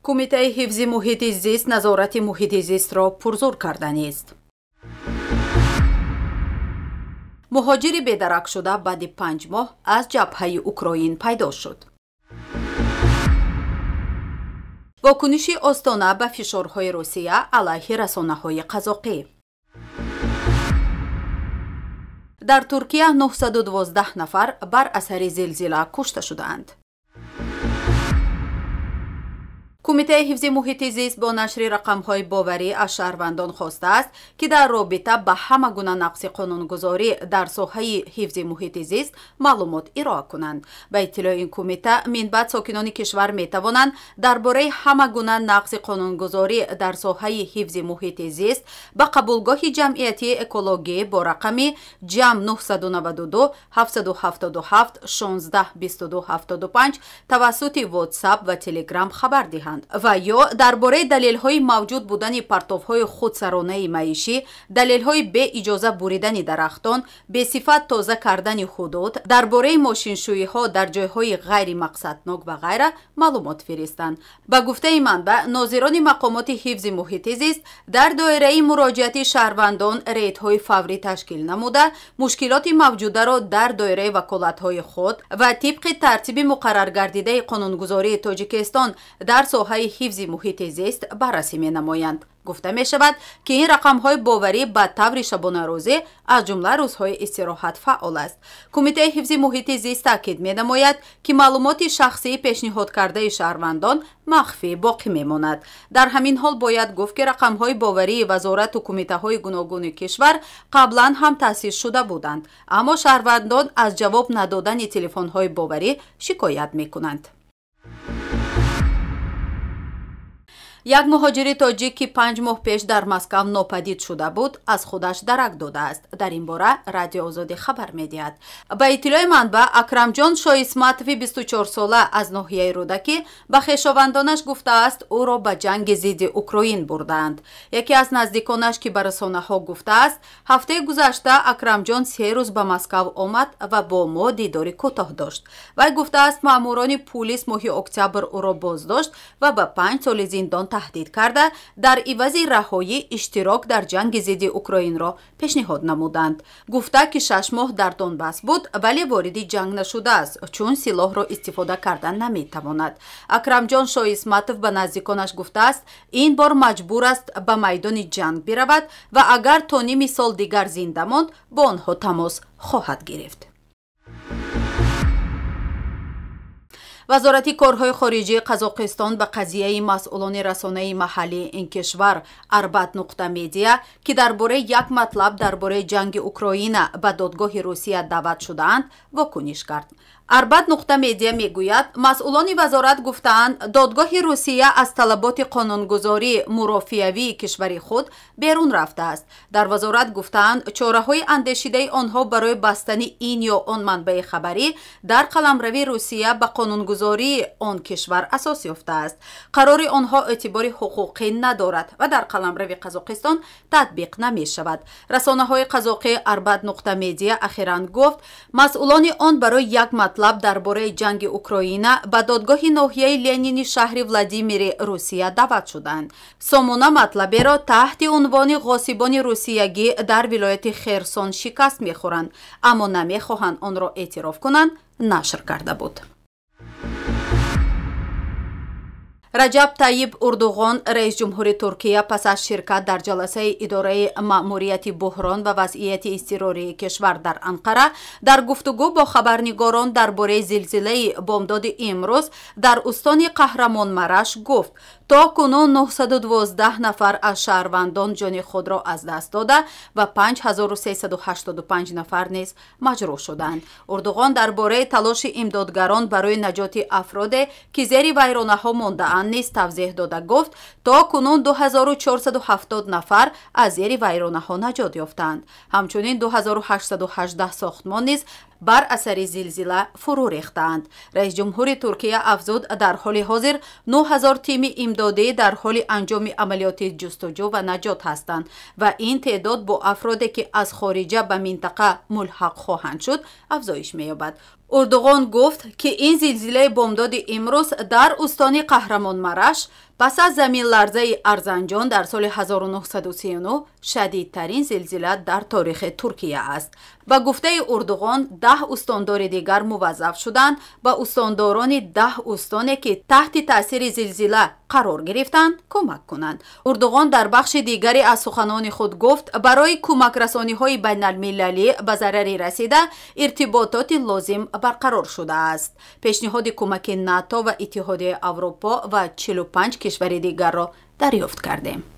Кумитаи ҳифзи муҳити зист назорати муҳити зистро пурзур карданист. Муҳоҷири бедаракшуда баъди 5 моҳ аз ҷабҳаи Украин пайдо шуд. Вокуниши Остона ба фишорҳои Русия алайҳи расонаҳои қазоқӣ. Дар Туркия 912 нафар бар асари зилзила кушта шудаанд. Кумитаи ҳифзи муҳити зист бо нашри рақамҳои боварӣ аз шаҳрвандон хостааст, ки дар робита ба ҳама гуна нақси қонунгузорӣ дар соҳаи ҳифзи муҳити зист маълумот ироа кунанд. Ба иттилои ин кумита, минбаъд сокинони кишвар метавонанд дар бораи ҳама гуна нақси қонунгузорӣ дар соҳаи ҳифзи муҳити зист ба қабулгоҳи ҷамъиятии экологӣ бо рақами ҷамъ 992 777 16 22 75 тавассути WhatsApp ва Telegram хабар диҳанд ва ё дар бораи далелҳои мавҷуд будани партовҳои худсаронаи маишӣ, далелҳои беиҷоза буридани дарахтон, бесифат тоза кардани ҳудуд, дар бораи мошиншӯиҳо дар ҷойҳои ғайримақсаднок ва ғайра маълумот фиристанд. Ба гуфтаи манбаъ, нозирони мақомоти ҳифзи муҳити зист дар доираи муроҷиати шаҳрвандон рейдҳои фаврӣ ташкил намуда, мушкилоти мавҷударо дар доираи ваколатҳои худ ва тибқи тартиби муқарраргардидаи қонунгузории Тоҷикистон дар соҳаи ҳифзи муҳити зист баррасӣ менамоянд. Гуфта мешавад, ки ин рақамҳои боварӣ ба таври шабонарӯзӣ аз ҷумла рӯзҳои истироҳат фаъол аст. Кумитаи ҳифзи муҳити зист таъкид менамояд, ки маълумоти шахсии пешниҳодкардаи шаҳрвандон махфӣ боқӣ мемонад. Дар ҳамин ҳол бояд гуфт, ки рақамҳои боварии вазорату кумитаҳои гуногуни кишвар қаблан ҳам таъсис шуда буданд, аммо шаҳрвандон аз ҷавоб надодани телефонҳои боварӣ шикоят мекунанд. Як муҳоҷири тоҷик, ки 5 моҳ пеш дар Москав нопадид шуда буд, аз худаш дарак додааст. Дар ин бора Радио Озодӣ хабар медиҳад. Ба иттилои манбаъ, Акрамҷон Шоисматови 24-сола аз ноҳияи Рӯдакӣ ба хешовандонаш гуфтааст, ӯро ба ҷанги зидди Украин бурдаанд. Яке аз наздиконаш, ки ба расонаҳо гуфтааст, ҳафтаи гузашта Акрамҷон 3 рӯз ба Москав омад ва бо мо дидори кӯтоҳ дошт. Вай гуфтааст, маъмурони пулис моҳи октябр ӯро боздошт ва ба 5 соли зиндон таҳдид карда, дар ивази раҳоӣ иштирок дар ҷанги зидди Украинро пешниҳод намуданд. Гуфта, ки 6 моҳ дар Донбас буд, вале вориди ҷанг нашудааст, чун силоҳро истифода кардан наметавонад. Акрамҷон Шоисматов ба наздиконаш гуфтааст, ин бор маҷбур аст ба майдони ҷанг биравад ва агар то ними сол дигар зинда монд, бо онҳо тамос хоҳад гирифт. Вазорати корҳои хориҷии Қазоқистон ба қазияи масъулони расонаи маҳаллии ин кишвар Арбат нуқта медиа, ки дар бораи як матлаб дар бораи ҷанги Украина ба додгоҳи Русия даъват шудаанд, вокуниш кард. Арбат нуқта медиа мегӯяд, масъулони вазорат гуфтаанд, додгоҳи Русия аз талаботи қонунгузории мурофиавии кишвари худ берун рафтааст. Дар вазорат гуфтаанд, чораҳои андешидаи онҳо барои бастани ин ё он манбаи хабарӣ дар қаламрави Русия ба қонунгузории он кишвар асос ёфтааст. Қарори онҳо эътибори ҳуқуқӣ надорад ва дар қаламрави Қазоқистон татбиқ намешавад. Расонаҳои қазоқӣ Арбат нуқта медиа ахиран гуфт, масъулони он барои як матлаб дар бораи ҷанги Украина ба додгоҳи ноҳияи Ленини шаҳри Владимири Русия даъват шуданд. Сомона матлаберо таҳти унвони ғосибони русиягӣ дар вилояти Херсон шикаст мехӯранд, аммо намехоҳанд онро эътироф кунанд, нашр карда буд. Раҷаб Тайиб Урдуғон, раисҷумҳури Туркия, пас аз ширкат дар ҷаласаи идораи маъмурияти буҳрон ва вазъияти изтирории кишвар дар Анқара дар гуфтугӯ бо хабарнигорон дар бораи зилзилаи бомдоди имрӯз дар устони Қаҳрамонмараш гуфт, то кунун 912 нафар аз шаҳрвандон ҷони худро аз даст дода ва 5385 нафар низ маҷрӯҳ шуданд. Урдуғон дар бораи талоши имдодгарон барои наҷоти афроде, ки зери вайронаҳо мондаанд, низ тавзеҳ дода гуфт, то кунун 2470 нафар аз зери вайронаҳо наҷот ёфтаанд. Ҳамчунин 2818 сохтмон низ бар асари зилзила фурӯ рехтаанд. Раисҷумҳури Туркия афзуд, дар ҳоли ҳозир 9000 тими имдодӣ дар ҳоли анҷоми амалиёти ҷустуҷӯ ва наҷот ҳастанд ва ин теъдод бо афроде, ки аз хориҷа ба минтақа мулҳақ хоҳанд шуд, афзоиш меёбад. Урдуғон гуфт, ки ин зилзилаи бомдоди имрӯз дар устони Қаҳрамонмараш Пас аз заминларзаи Арзанҷон дар соли 1939 шадидтарин зилзила дар таърихи Туркия аст. Ба гуфтаи Урдуғон, 10 устандори дигар муваззаф шуданд ба устандорони 10 устоне ки таҳти таъсири зилзила қарор гирифтанд кӯмак кунанд. Урдуғон дар бахши дигаре аз суханони худ гуфт, барои кӯмакрасониҳои байналмилалӣ ба зарари расида иртибототи лозим барқарор шудааст. Пешниҳоди кӯмаки НАТО ва Иттиҳодияи Аврупо ва 45 кишвари дигарро дарёфт кардем.